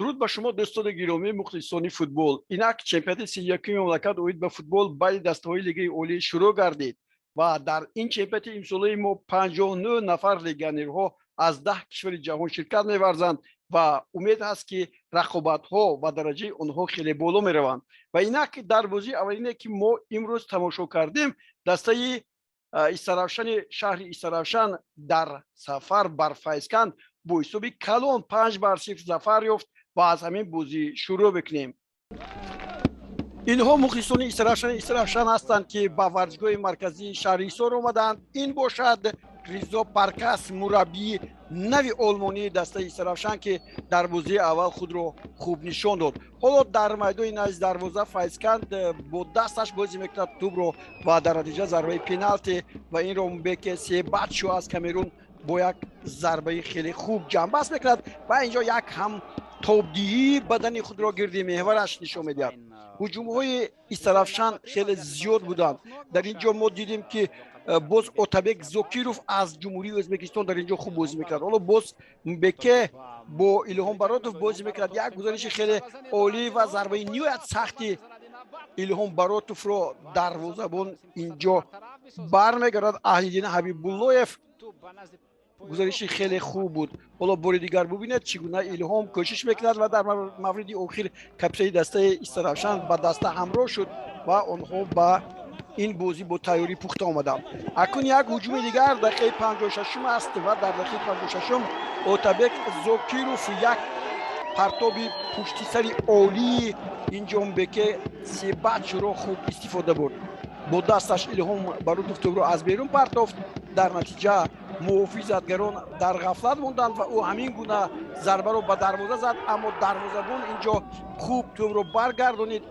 Дуруд ба шумо, дӯстони гиромӣ, мухлисони футбол. Инак чемпионати 31-уми мамлакат оид ба футбол байни дастаҳои Лигаи олӣ шурӯъ гардид ва дар ин чемпионати имсолаи мо 59 нафар легионерҳо аз 10 кишвари ҷаҳон ширкат меварзанд ва умед ҳаст, ки рақобатҳо ва дараҷаи онҳо хеле боло мераванд. Ва инак дар бозии аввалине, ки мо имрӯз тамошо кардем, дастаи Истаравшани шаҳри Истаравшан дар сафар бар Файзканд бо ҳисоби калон 5-0 зафар ёфт ва аз ҳамин бозӣ шурӯъ мекунем. Инҳо мухлисони Истаравшан ҳастанд, ки ба варзишгоҳи марказии шаҳри Ҳисор омаданд. Ин бошад Ризо Паркас, мураббии нави олмонии дастаи Истаравшан, ки дар бозии аввал худро хуб нишон дод. Ҳоло дар майдони назди дарвоза Файзканд бо дасташ бозӣ мекунад тӯбро ва дар натиҷа зарбаи пеналти ва инро Мбеке Себатшо аз Камерун бо як зарбаи хеле хуб ҷамъбаст мекунад ва инҷо як ҳам тобдиҳии бадани худро гирди меҳвараш нишон медиҳад. Ҳуҷумҳои Истаравшан хеле зиёд буданд. Дар ин ҷо мо дидем, ки боз Отабек Зокиров аз Ҷумҳурии Ӯзбекистон дар ин ҷо хуб бозӣ мекунад. Ҳоло боз Мбеке бо Илҳом Баротов бозӣ мекунад. Як гузариши хеле олӣ ва зарбаи ниҳоят сахти Илҳом Баротовро дарвозабон инҷо бармегардад, Аҳлиддин Ҳабибуллоев. Гузариши хеле хуб буд. Ҳоло бори дигар бубинед, чӣ гуна Илҳом кӯшиш мекунад ва дар мавриди охир капитани дастаи Истаравшан ба даста ҳамроҳ шуд ва онҳо ба ин бозӣ бо тайёрӣ пухта омаданд. Акнун як ҳуҷуми дигар, дақиқаи 56-ум аст ва дар дақиқаи 56-ум Отабек Зокиров як партоби пуштисари олии инҷо Мбеке Себатшро хуб истифода бурд. Бо дасташ Илҳом Баротов тӯбро аз берун партофт. Дар натиҷа муҳофизатгарон дар ғафлат монданд ва ӯ ҳамин гуна зарбаро ба дарвоза зад, аммо дарвозабон инҷо хуб тӯбро баргардонид.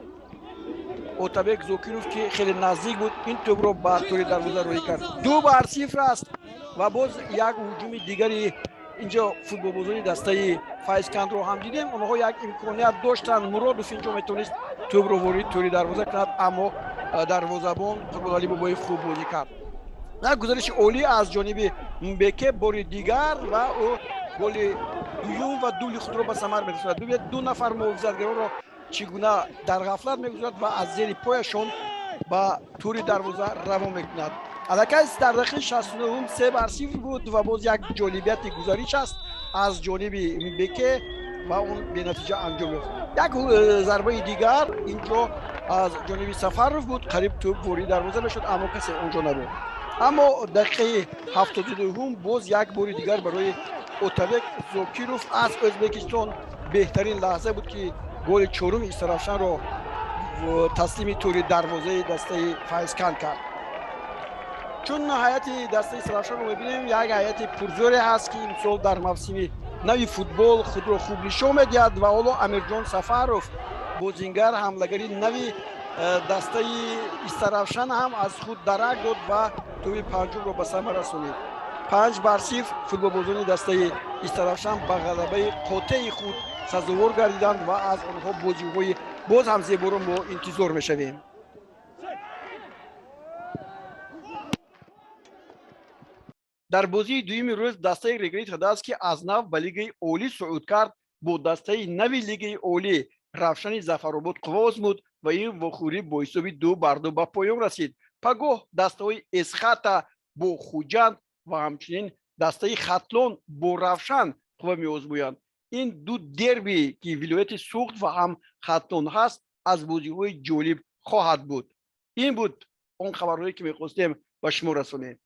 Отабек Зокиров, ки хеле наздик буд, ин тӯбро ба тӯри дарвоза роҳӣ кард. 2-0 аст ва боз як ҳуҷуми дигари инҷо футболбозони дастаи Файзкандро ҳам дидем. Онҳо як имконият доштанд. Муродов инҷо метавонист тӯбро ворид тӯри дарвоза кунад, аммо дарвозабон Қурбоналӣ Бобоев хуб бозӣ кард. Як гузариши олӣ аз ҷониби Мбеке бори дигар ва ӯ голи дуюм ва дули худро ба самар мерасонад. Бибинед, ду нафар муҳофизатгаронро чӣ гуна дар ғафлат мегузорад ва аз зери пояшон ба тури дарвоза равон мекунад. Аллакай дар дақиқаи 69-ум 3-0 буд ва боз як ҷолибияти гузариш аст аз ҷониби Мбеке ва он бенатиҷа анҷом ёфт. Як зарбаи дигар инҷо аз ҷониби Сафаров буд. Қариб тӯб ворид дарвоза мешуд, аммо касе онҷо набуд. Аммо дақиқаи 72-ум боз як бори дигар барои Отабек Зокиров аз Ӯзбекистон беҳтарин лаҳза буд, ки голи чоруми Истаравшанро таслими тӯри дарвозаи дастаи Файзканд кард. Чун ҳайати дастаи Истаравшанро мебинем, як ҳайати пурзӯре ҳаст, ки имсол дар мавсими нави футбол худро хуб нишон медиҳад. Ва ҳоло Амирҷон Сафаров, бозингар, ҳамлагари нави дастаи Истаравшан, ҳам аз худ дарак дод ва тӯби панҷумро ба самар расонид. 5-0 футболбозони дастаи Истаравшан ба ғалабаи қотеи худ сазовор гардиданд ва аз онҳо бозиҳои боз ҳам зеборо мо интизор мешавем. Дар бозии дуюми рӯз дастаи Регри ТадАЗ, ки аз нав ба Лигаи олӣ суъуд кард, бо дастаи нави Лигаи олӣ Равшани Зафаробод қувва озмуд ва ин вохӯрӣ бо ҳисоби 2-2 ба поён расид. Пагоҳ дастаҳои Эсхата бо Хуҷанд ва ҳамчунин дастаи Хатлон бо Равшан қувва меозмоянд. Ин ду дерби, ки вилояти Суғд ва ҳам Хатлон ҳаст, аз бозиҳои ҷолиб хоҳад буд. Ин буд он хабарҳое, ки мехостем ба шумо расонем.